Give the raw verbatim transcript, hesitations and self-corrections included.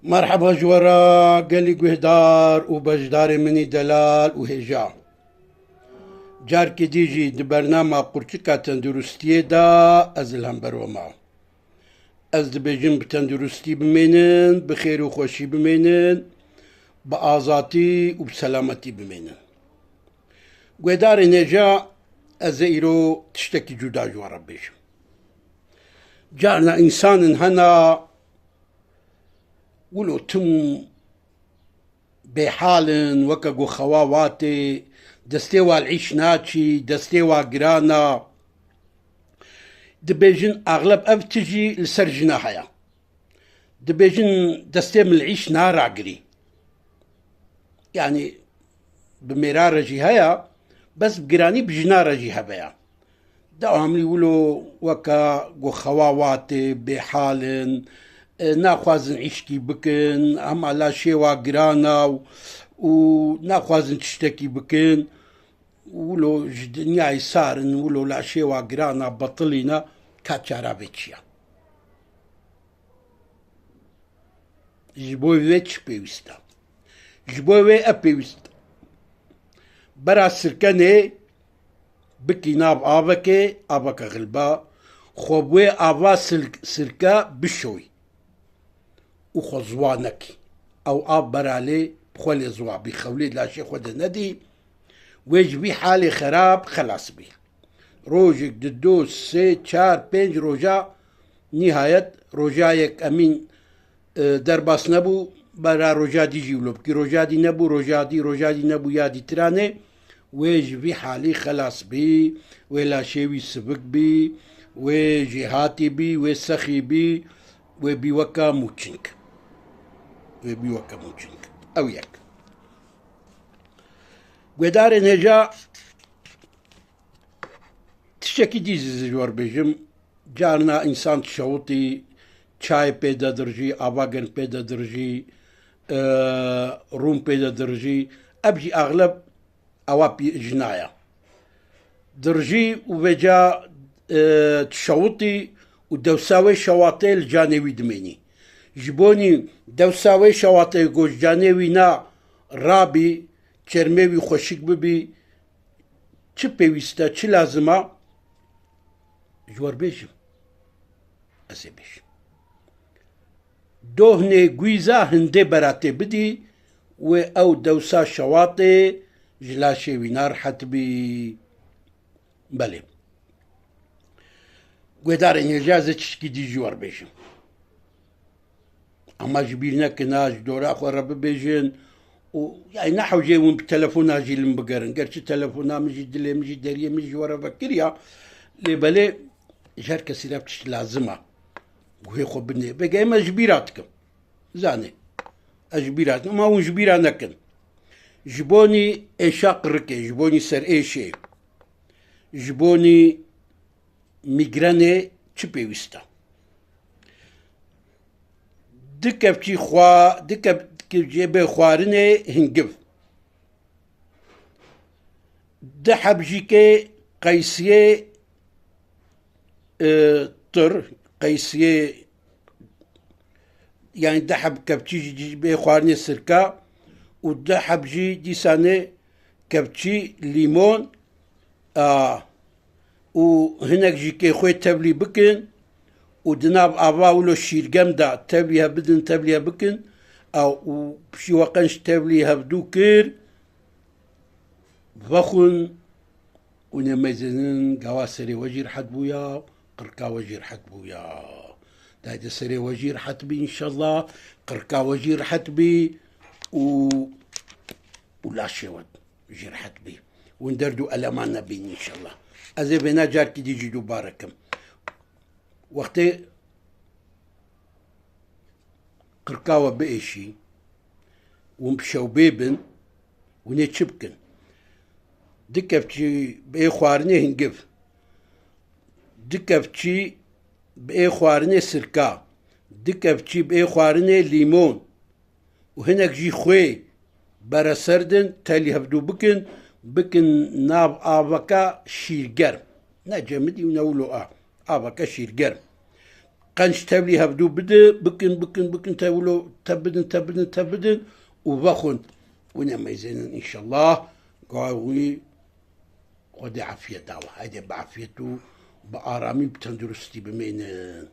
Merheba ji we re gelî guhdar û beşdarê min î delal û hêja. Carkê dî jî di bernama Qurçika Tenduristiyê de ez li hember we me. Ez dibêjim bi tenduristî bimênin, bi xêr û xweşî bimênin, bi azatî û bi selametî bimênin. Guhdarên hêja, ez ê îro tiştekî cuda ji we re bêjim. Carna însanin hena wilo tim bêhal in, weke ku xewa watê, destê wa li îş naçî, destê wa giran a. Dibêjin, axleb ev tijî li ser jina heye. Dibêjin, destê min li îş naragirî. Yanî, bi mêra re jî heye, bes bi giranî bi jina re jî hebe ya. Dewamlî wilo weke ku xewa watê, bêhal in, e, naxwazin îşkî bikin, hema laşê wa giran a û, û naxwazin tiştekî bikin. Wilo ji dinyayê sar in, wilo laşê wa giran a, betilî ne, ka çara vê çi ya? Ji bo wê çi pêwîst e? Ji bo wê ev pêwîst e. Bera sirkenê bikî nav avekê, aveke xilba, xwe bi wê ava sil-, sirke bişoy û xwe ziwa nekî. Ew av bera lê bi xwe lê ziwa bî, xewlê laşê xwe de nedî, wê ji vî halê xerab xelas bî. Rojek, di, du, sê, çar, pênc roja, nîhayet roja yek Emîn, e, derbas nebû, bera roja dî jî wilo bikî. Roja dî nebû, roja dî, roja dî nebû, ya dî tiranê. Wê ji vî halî xelas bî, wê laşê wî sivik bî, wê jêhatî bî, wê sexî bî, wê bî weka mûçink. Wê bî weke mûçink. Ew yek. Guhdarên hêja, tiştekî dî zî ji we re bêjim. Carna însan dişewitî, çayê pê de dirijî, ava germ pê de dirijî, e, rûn pê de dirijî. Ev jî axleb ewa pî-, jina ya. Dirijî û vêca, e, dişewitî û dewsa wê şewatê li canê wî dimênî. Ji bonî dewsa wê şewatê ku ji canê wî na rabî, çermê wî xweşik bibî, çi pêwîst e, çi lazim e? Ji we re bêjim. Ez ê bêjim. Dohnê gwîza hindê beratê bidî, wê ew dewsa şewatê ji laşê wî na rehet bî. Belê. Guhdarên hêja, ez ê tişkî dî ji we re bêjim. Ama ji bîr nekin, ha, ji dora xwe re bibêjin û, yani, nehewcê hûn bi telefona jî li min bigerin. Gerçi telefona min jî, dilê min jî, deriyê min jî ji we re vekiriya. Lê belê ji her kesî re ev tişt lazim e. Guhê xwe binê. Vege me ji bîra dikim. Zanê. Ez ji bîra dikim. Ama hûn ji bîra nekin. Ji bonî êşa qirikê, ji bonî ser êşê, ji bonî mîgrenê çi pêwîst e? Di kevçî xwa-, di kevçî bê xwarinê hingiv. Di hebjîkê qeysiyê, e, tir, qeysiyê, yani di heb kevçî jî bê xwarinê sirka û di heb jî dîsanê kevçî lîmon, a, û hinek jî kêxwê tevlî bikin û di nav ava wilo şîrgem de tevlî hev bidin, tevlî hev bikin, a, û pişî we qenc tevlî hevdû kir, vexwin û nêmeyzênin gawa serê we jî rehet bûya, qirka we jî rehet bûya. Dayde serê we jî rehet bî înşallah, qirka we jî rehet bî û, û laşê we jî rehet bî. Win derd û eleman nebîn înşallah. Ez ê vêna carkî dî jî dubare kim. Wextê qirka we biêşî, win bi şewbê bin, win ê çi bikin? Di kevçî bi ê xwarinê hingiv, di kevçî bi ê xwarinê sirka, di kevçî bi ê xwarinê lîmon, û hinek jî xwê bere ser din, telî hevdû bikin, bikin nav aveka şîrgerm. Ne cemidî û ne wilo a. Aveke şîrgerm. qenc tevlî hevdû bide, bikin, bikin, bikin, tevlo, tev bidin, tev bidin, tev bidin û vexwin. Wine meyzênin înşallah. Gawî Xwedê afiyet dawa. Haydi bi afiyet û bi aramî, bi tenduristî bimênin.